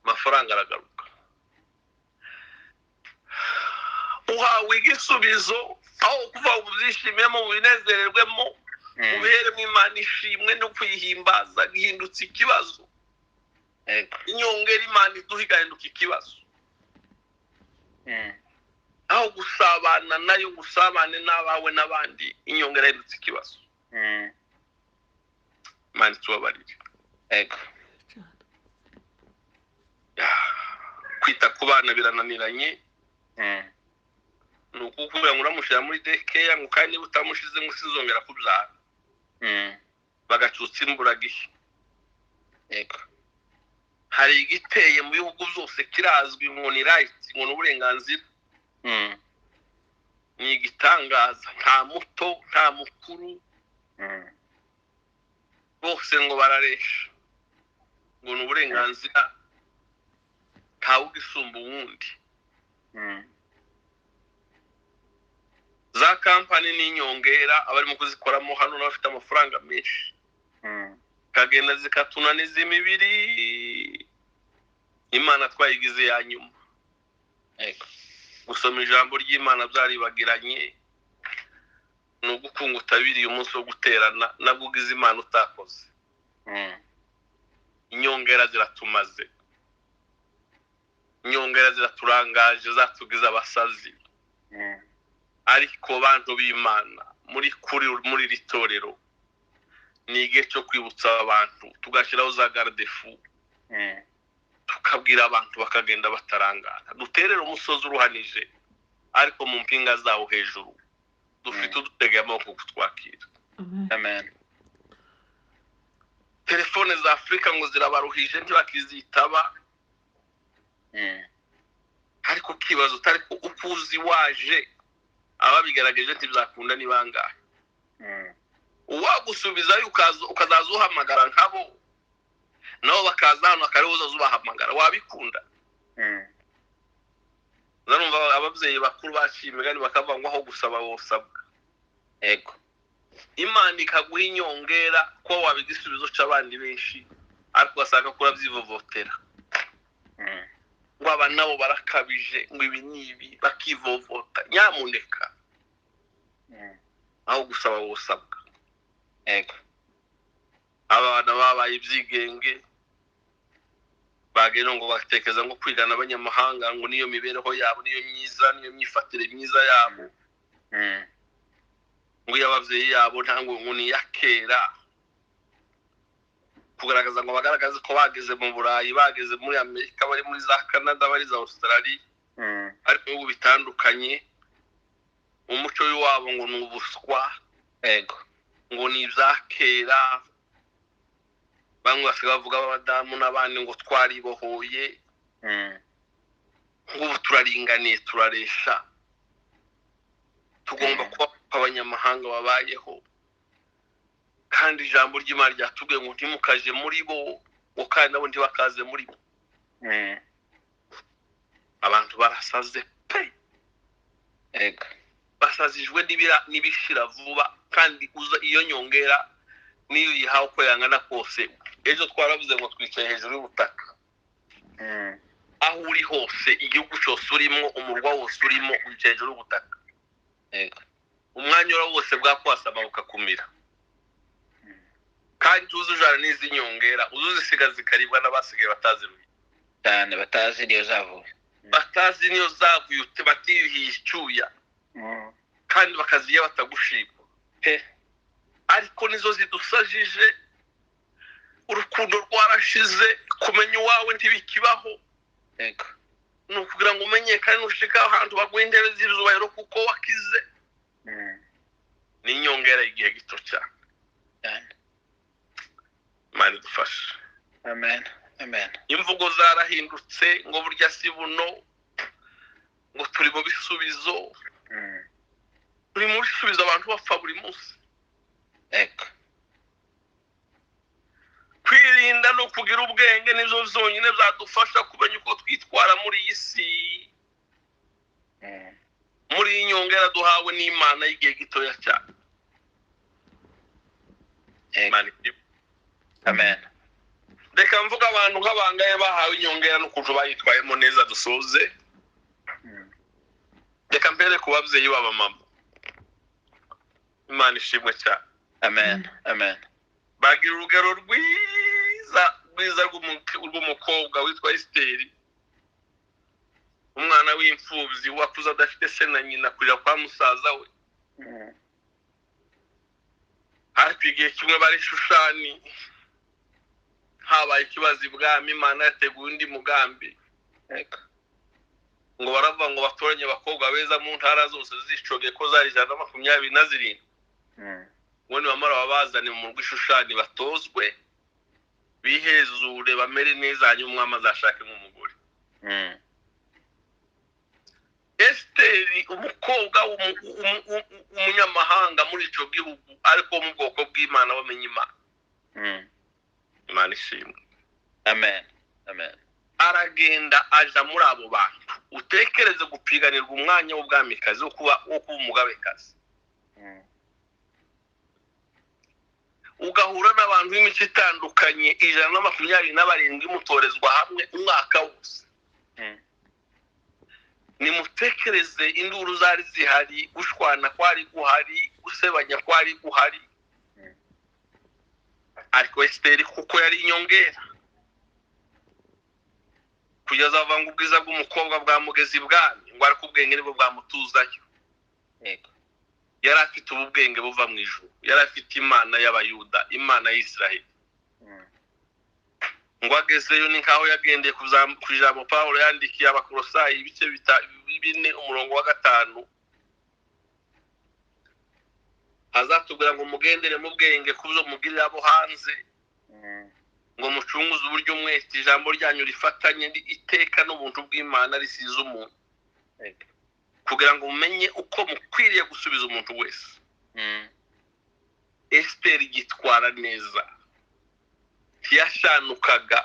[SPEAKER 1] Amafaranga aragaruka. Uhawe igisubizo aho kuva ubyishimiyemo ubinezererwemo, ubiheremo Imana ishimwe no kuyihimbaza, gihindutse ikibazo. Inyongera Imana iduha igahinduka ikibazo. Aho gusabana nayo gusabane n'abawe n'abandi, inyongera ihindutse ikibazo. Imana itubabarire.
[SPEAKER 3] Ego.
[SPEAKER 1] Kwita ku bana birananiranye. Ni ukukubwira ngo uramushyira muri dekeya ngo kandi niba utamushize ngo usizongera kubyara. Bagacutsa imburagihe.
[SPEAKER 3] Ego.
[SPEAKER 1] Hari igiteye mu bihugu byose kirazwi ngo ni right, ngo ni uburenganzira. Ni igitangaza, nta muto nta mukuru, bose ngo bararesha, ngo ni uburenganzira, ntawe ugisumba uwundi. Za kampani n'inyongera abarimo kuzikoramo hano n'abafite amafaranga menshi, kagenda zikatunaniza imibiri. Imana twayigize ya nyuma. Gusoma ijambo ry'Imana byaribagiranye, ni ugukunga utabiriye umunsi wo guterana, nabwo ugize Imana utakoze. Inyongera ziratumaze, inyongera ziraturangaje, zatugize abasazi. Ariko bantu b'Imana muri kuri muri iri torero ni igihe cyo kwibutsa abantu, tugashyiraho za garde-fou, tukabwira abantu bakagenda batarangara. Duterere umusozi uruhanije, ariko mu mpinga zawo hejuru dufite udutegeye amaboko kutwakira.
[SPEAKER 3] Amen.
[SPEAKER 1] Telefone za Afurika ngo zirabaruhije, ntibakizitaba. Ariko ukibaza utari ko uko uzi waje, ababigaragaje ntibyakunda ni bangahe? Uwagusubizayo ukazaza uhamagara nkabo, nabo bakaza hano akariho uzaza ubahamagara, wabikunda? Urumva ababyeyi bakuru baciye imigani bakavuga ngo aho gusaba wosabwa.
[SPEAKER 3] Ego.
[SPEAKER 1] Imana ikaguha inyongera ko waba igisubizo cy'abandi benshi, ariko ugasanga ko urabyivovotera. Ngo aba nabo barakabije, ngo ibi n'ibi, bakivovota. Nyamuneka, aho gusaba wosabwa.
[SPEAKER 3] Ego.
[SPEAKER 1] Abana babaye ibyigenge, bagenda ngo batekereza ngo kwigana abanyamahanga ngo niyo mibereho yabo, niyo myiza, niyo myifatire myiza yabo. Ngo iyo ababyeyi yabo ntabwo ngo ni iya kera, kugaragaza ngo bagaragaze ko bageze mu Burayi, bageze muri Amerika, bari muri za Canada, bari za Australia, ariko ibihugu bitandukanye umuco w'iwabo ngo ni ubuswa.
[SPEAKER 3] Ego.
[SPEAKER 1] Ngo ni ibya kera. Bamwe basigaye bavuga abadamu n'abandi ngo twaribohoye, nk'ubu turaringaniye, turaresha, tugomba kuba abanyamahanga babayeho. Kandi ijambo ry'Imana ryatubwiye ngo ntimukaje muri bo, ngo kandi nabo ntibakaze muri bo. Abantu barasaze pe.
[SPEAKER 3] Ego.
[SPEAKER 1] Basazijwe n'ibishira vuba, kandi uza iyo nyongera niyo uyihawe uko yangana kose. Ejo twaravuze ngo twicaye hejuru y'ubutaka. Aho uri hose, igihugu cyose urimo, umurwa wose urimo, wicaye hejuru y'ubutaka.
[SPEAKER 3] Ego.
[SPEAKER 1] Umwanya ura wose bwakwasama bukakumira. Kandi uzujana n'izi nyongera, uzuzisiga zikaribwa n'abasigaye bataziruye.
[SPEAKER 3] Cyane, batazi niyo zavuye.
[SPEAKER 1] Batazi niyo zavuye, batiyuhiye icyuya. Kandi bakaziye batagushima.
[SPEAKER 3] Pe.
[SPEAKER 1] Ariko nizo zidusajije, urukundo rwarashize, kumenya uwawe ntibikibaho.
[SPEAKER 3] Ego.
[SPEAKER 1] Ni ukugira ngo umenyekane nushika ahantu baguha intebe z'ibyubahiro kuko wakize. Ni inyongera y'igihe gito cyane.
[SPEAKER 3] Cyane.
[SPEAKER 1] Imana idufashe.
[SPEAKER 3] Amen. Amen.
[SPEAKER 1] Imvugo zarahindutse ngo burya si buno, ngo turi mu bisubizo. Turi mu bisubizo, abantu bapfa buri munsi.
[SPEAKER 3] Ego.
[SPEAKER 1] Kwirinda no kugira ubwenge nizo zonyine byadufasha kumenya uko twitwara muri iyi si, muri iyi nyongera duhawe n'Imana y'igihe gitoya cyane.
[SPEAKER 3] Ego.
[SPEAKER 1] Imana idufashe.
[SPEAKER 3] Amen.
[SPEAKER 1] Reka mvuga abantu nk'abangaye bahawe inyongera n'ukuntu bayitwayemo neza, dusoze. Reka mbere ku babyeyi b'abamama. Imana ishimwe cyane.
[SPEAKER 3] Amen. Amen.
[SPEAKER 1] Bagira urugero rwiza rwiza rw'umukobwa witwa Esiteri, umwana w'imfubyi wakuze adafite se na nyina, kurira kwa musaza we. Ariko igihe kimwe bari Shushani, habaye ikibazo ibwami, Imana yateguye undi mugambi.
[SPEAKER 3] Ego.
[SPEAKER 1] Ngo baravuga ngo batoranye abakobwa beza mu ntara zose zicogeye ko zari 127. Ngo nibamara babazane mu murwa Shushani batozwe, Bihezure, bamere neza, hanyuma umwami azashake nk'umugore. Esiteri, umukobwa w'umunyamahanga muri icyo gihugu, ariko wo mu bwoko bw'Imana, wamenye Imana. Imana ishimwe.
[SPEAKER 3] Amen, amen.
[SPEAKER 1] Aragenda aja muri abo bantu. Utekereze gupiganirwa umwanya w'ubwamikazi, wo kuba umugabekazi, ugahura n'abantu b'imico itandukanye 127, mutorezwa hamwe umwaka wose. Nimutekereze induru zari zihari, gushwana kwari guhari, gusebanya kwari guhari. Ariko Esiteri, kuko yari inyongera, kugeza avuga ngo ubwiza bw'umukobwa bwamugeza ibwami, ngo ariko ubwenge nibwo bwamutuzayo. Yari afite ubu bwenge buva mu ijuru, yari afite Imana y'Abayuda, Imana y'Isiraheli. Ngo agezeyo, ni nkaho yagendeye ku ijambo Pawulo yandikiye Abakorosayi, ibice 4, umurongo wa 5, azatubwira ngo mugendere mu bwenge ku byo mubwirira abo hanze, ngo mucunguze uburyo mwese ijambo ryanyu rifatanye iteka n'ubuntu bw'Imana risize umuntu, kugira ngo mumenye uko mukwiriye gusubiza umuntu wese. Esiteri yitwara neza, ntiyashanukaga.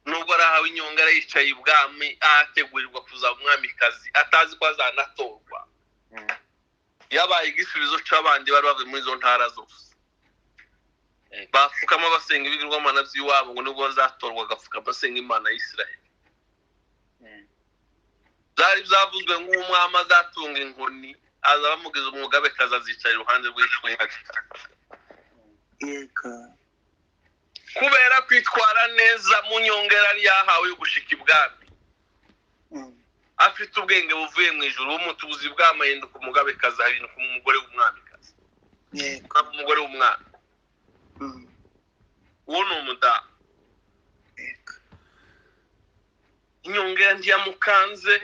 [SPEAKER 1] Nubwo arahawe inyongera, yicaye ibwami ahategurirwa kuzaba umwamikazi, atazi ko azanatorwa, yabaye igisubizo c'abandi bari bavuye muri izo ntara zose. Bapfukama basenga ibigirwamana by'iwabo, ngo nibwo bazatorwa, agapfukama basenga Imana y'Isiraheli. Byari byavuzwe nk'umwami azatunga inkoni, aza bamugize umugabekazi, azicara iruhande rw'icunga. Kubera kwitwara neza mu nyongera yari yahawe yo gushika ibwami, afite ubwenge buvuye mu ijuru, bumutubuza ibwami, ahinduka umugabekazi, ahinduka umugore w'umwamikazi, umugore w'umwami. Uwo ni umudamu. Inyongera ntiyamukanze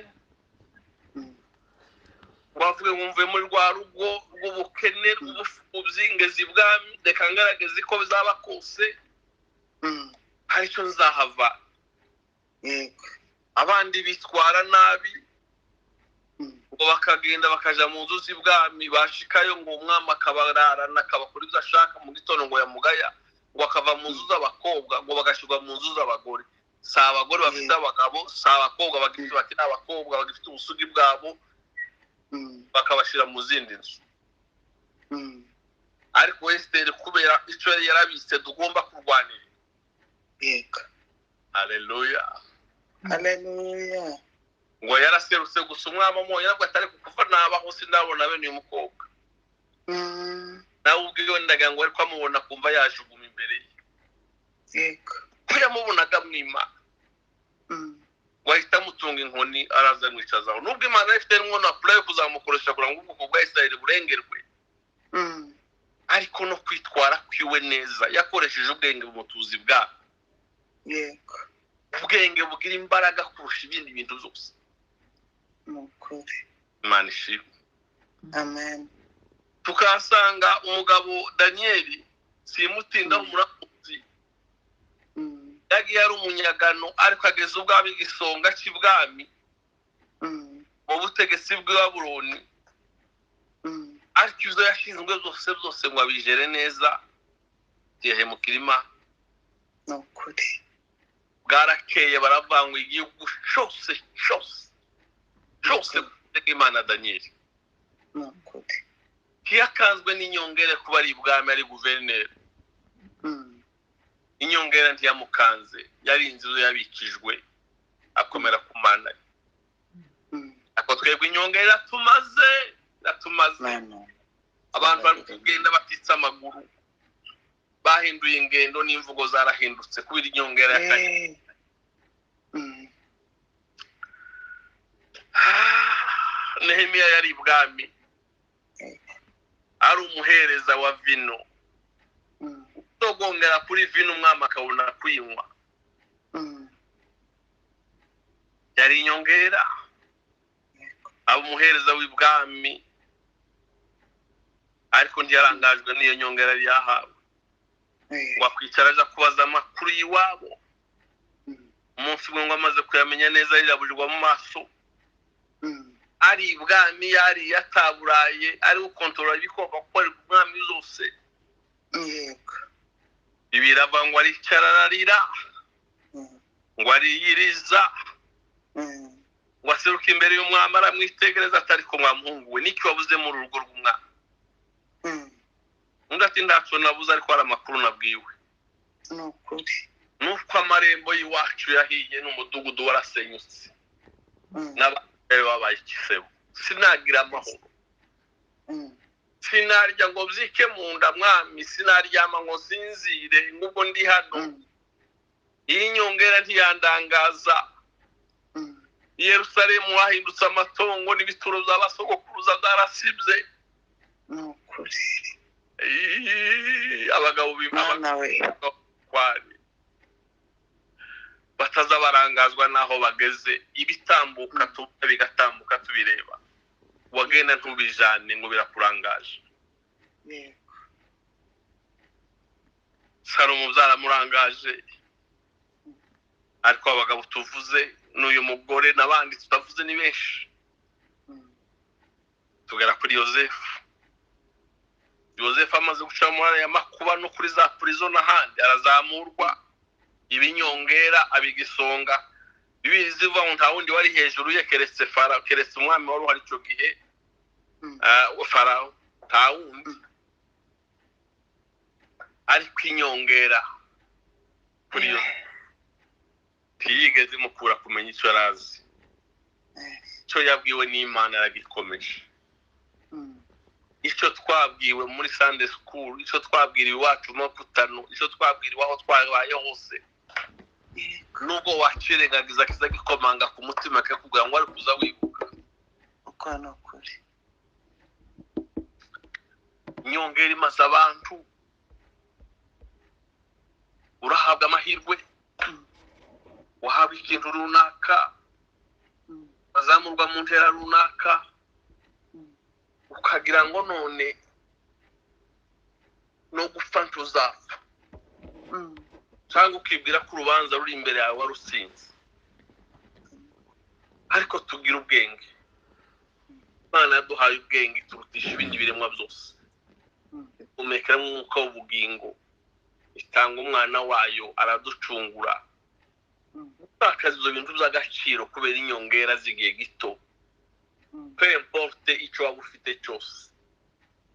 [SPEAKER 1] ngo avuge ngo mvuye muri rwa rugo rw'ubukene, rw'ubupfubyi, ngeze ibwami, reka ngaragaze ko bizaba kose, hari icyo nzahava. Abandi bitwara nabi, ngo bakagenda bakaja mu nzu z'ibwami, bashikayo ngo umwami akabararana, akabakora ibyo ashaka, mu gitondo ngo yamugaya, ngo akava mu nzu z'abakobwa, ngo bagashyirwa mu nzu z'abagore. Si abagore bafite abagabo, si abakobwa bagifite, bakiri abakobwa, bagifite ubusugi bwabo, bakabashyira mu zindi nzu. Ariko Esiteri, kubera icyo yari yarabitse tugomba kurwanira. Haleluya.
[SPEAKER 2] Haleluya.
[SPEAKER 1] Ngo yaraserutse gusa, umwami amubonye aravuga ati: "Ariko kuva nabaho sinabona bene uyu mukobwa." Nawe ubwiwe ndagira ngo ariko amubona akumva yajuguma imbere ye, ko yamubonaga mu Imana. Ngo ahita amutunga inkoni, araza amwicazaho, nubwo Imana yari ifite n'umwana yo kuzamukoresha kugira ngo ubwoko bwa Isirayeli burengerwe. Ariko no kwitwara kwiwe neza, yakoresheje ubwenge bumutuzi bwabo. Ubwenge bugira imbaraga kurusha ibindi bintu byose.
[SPEAKER 2] Ni ukuri.
[SPEAKER 1] Imana ishimwe.
[SPEAKER 2] Amen.
[SPEAKER 1] Tukahasanga umugabo Daniyeli, simutindaho, muramuzi. Yagiye ari umunyagano, ariko ageze ubwami, igisonga cy'ibwami mu butegetsi bw'i Babuloni. Ariko ibyo yashinzwe byose byose ngo abijere neza, ntiyahemukira Imana.
[SPEAKER 2] Ni ukuri.
[SPEAKER 1] Bwarakeye, baravangwa, igihugu cyose cyose cyose Imana Daniyeli.
[SPEAKER 2] Ni ukuri.
[SPEAKER 1] Ntiyakanzwe n'inyongera kuba ari ibwami, ari guverineri. Inyongera ntiyamukanze, yarinze izo yabikijwe, akomera ku Mana ye. Ariko twebwe inyongera iratumaze, iratumaze.
[SPEAKER 2] Mana.
[SPEAKER 1] Abantu bari kugenda batitse amaguru, bahinduye ingendo n'imvugo zarahindutse kubera inyongera y'akanya. Nehemiya yari ibwami, ari umuhereza wa vino, utogongera kuri vino umwami akabona kuyinywa. Yari inyongera, aba umuhereza w'ibwami, ariko ntiyarangajwe n'iyo nyongera yari yahawe. Wakwicara aja kubaza amakuru y'iwabo. Umunsi umwe ngo amaze kuyamenya neza yiraburirwa mu maso, ari ibwami, yari yataburaye, ari gukontorora ibigomba gukorerwa umwami zose. Ibirava ngo aricara ararira, ngo ariyiriza, ngo aseruke imbere y'umwami aramwitegereza ati ariko mwamuhungu we, n'iki wabuze muri urugo rw'umwami? Undi ati ntacyo nabuze, ariko hari amakuru nabwiwe. Nuko amarembo y'iwacu yahiye n'umudugudu warasenyutse, n'abagore babaye igisebo, sinagira amahoro, sinarya ngo byike mu nda mwami, sinaryama ngo nsinzire ngubwo ndi hano. Iyi nyongera ntiyandangaza. Yerusalemu wahindutse amatongo n'ibituro by'abasogokuruza byarasibye. Abagabo b'imana bataza barangazwa n'aho bageze, ibitambuka bigatambuka tubireba, wagenda ntubijane ngo birakurangaje. Salomo byaramurangaje, ariko abagabo tuvuze n'uyu mugore n'abandi tutavuze ni benshi. Tugera kuri Yosefu. Yosefu amaze guca muri aya makuba no kuri za prison n'ahandi, arazamurwa ibinyongera abigisonga. Bibiliya ivuga ngo nta wundi wari hejuru ye keretse Farawo, keretse umwami wari uhari icyo gihe, Farawo, nta wundi. Ariko inyongera kuri Yosefu ntiyigeze imukura kumenya icyo arazi. Icyo yabwiwe n'Imana aragikomeje. Icyo twabwiwe muri Sunday school, icyo twabwiriwe iwacu mu Makutano, icyo twabwiriwe aho twabaye hose, nubwo wakirengagiza kiza gikomanga ku mutima kakubwira ngo ari kuza wibuka. Inyongera imaze abantu, urahabwa amahirwe, wahabwa ikintu runaka, bazamurwa mu ntera runaka, ukagira ngo none no gupfa ntuzapfa, cyangwa ukibwira ko urubanza ruri imbere yawe warutsinze. Ariko tugira ubwenge, Imana yaduhaye ubwenge iturutisha ibindi biremwa byose, ihumekera umwuka w'ubugingo, itanga umwana wayo araducungura. Gutakaza ibyo bintu by'agaciro kubera inyongera z'igihe gito, peu importe icyo waba ufite cyose,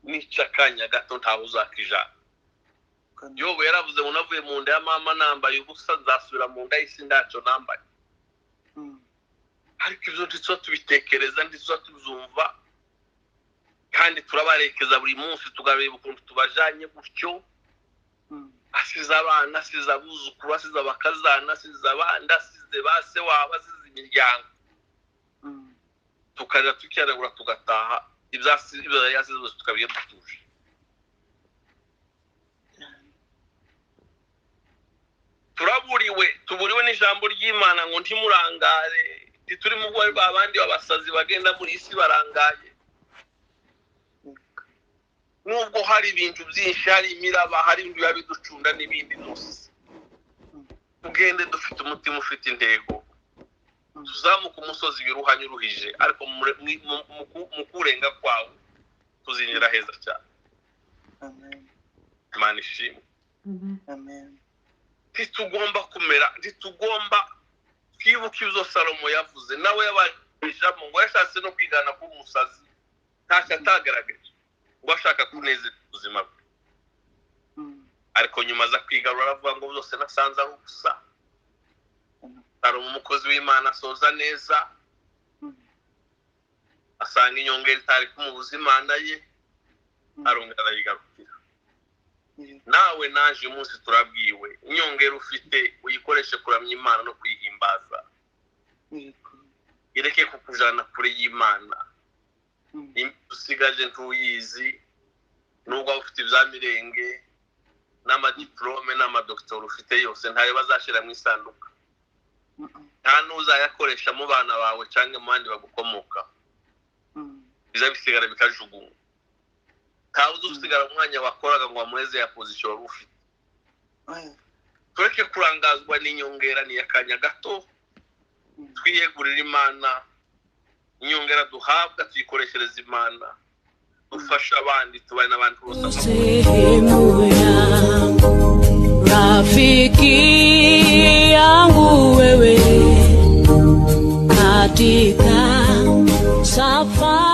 [SPEAKER 1] nica akanya gato ntawe uzakijana. Yobu yaravuze ngo navuye mu nda ya mama nambaye ubusa, nzasubira mu nda y'isi ntacyo nambaye. Ariko ibyo ntituba tubitekereza, ntituba tubyumva, kandi turabarekeza buri munsi, tukareba ukuntu tubajanye gutyo. Asize abana, asize abuzukuru, asize abakazana, asize abandi, asize ba se wabo, asize imiryango. Tukaja tukiharagura tugataha, ibyo yasize byose tukabiye dutuje. Turaburiwe, tuburiwe n'ijambo ry'Imana ngo ntimurangare, ntituri mu bwari bw'abandi b'abasazi bagenda muri isi barangaye. Nubwo hari ibintu byinshi, hari imiraba, hari ibintu biba biducunda n'ibindi byose, tugende dufite umutima ufite intego, tuzamuka umusozi wiruhanye uruhije, ariko mu kurenga kwawe tuzinjira heza cyane. Imana ishimwe. Ntitugomba kumera, ntitugomba twibuka ibyo Salomo yavuze, nawe yabajamo ngo yashatse no kwigana kuba umusazi, ntacyo atagaragaje, ngo ashaka kunezeza ubuzima bwe. Ariko nyuma aza kwigarura aravuga ngo byose nasanze ari ubusa. Salomo umukozi w'Imana asoza neza, asanga inyongera itari kumubuza Imana ye, arongera arayigarukira. Nawe naje umunsi turabwiwe, inyongera ufite uyikoreshe kuramya Imana no kuyihimbaza, ireke kukujana kure y'Imana. Usigaje ntuyizi, nubwo waba ufite ibya mirenge n'amadiplome n'amadoktora ufite yose, ntayo bazashira mu isanduka, nta n'uzayakoresha mu bana bawe cyangwa mu bandi bagukomoka, biza bisigara bikajugunywa. Ntawe uzi usigara umwanya wakoraga ngo wamuheze ya position wari ufite. Tureke kurangazwa n'inyongera, ni akanya gato. Twiyegurire Imana, inyongera duhabwa tuyikoreshereze Imana, dufashe abandi, tubane n'abandi bose amahoro.
[SPEAKER 4] Sehemu yangu, rafiki yangu wewe, katika safari.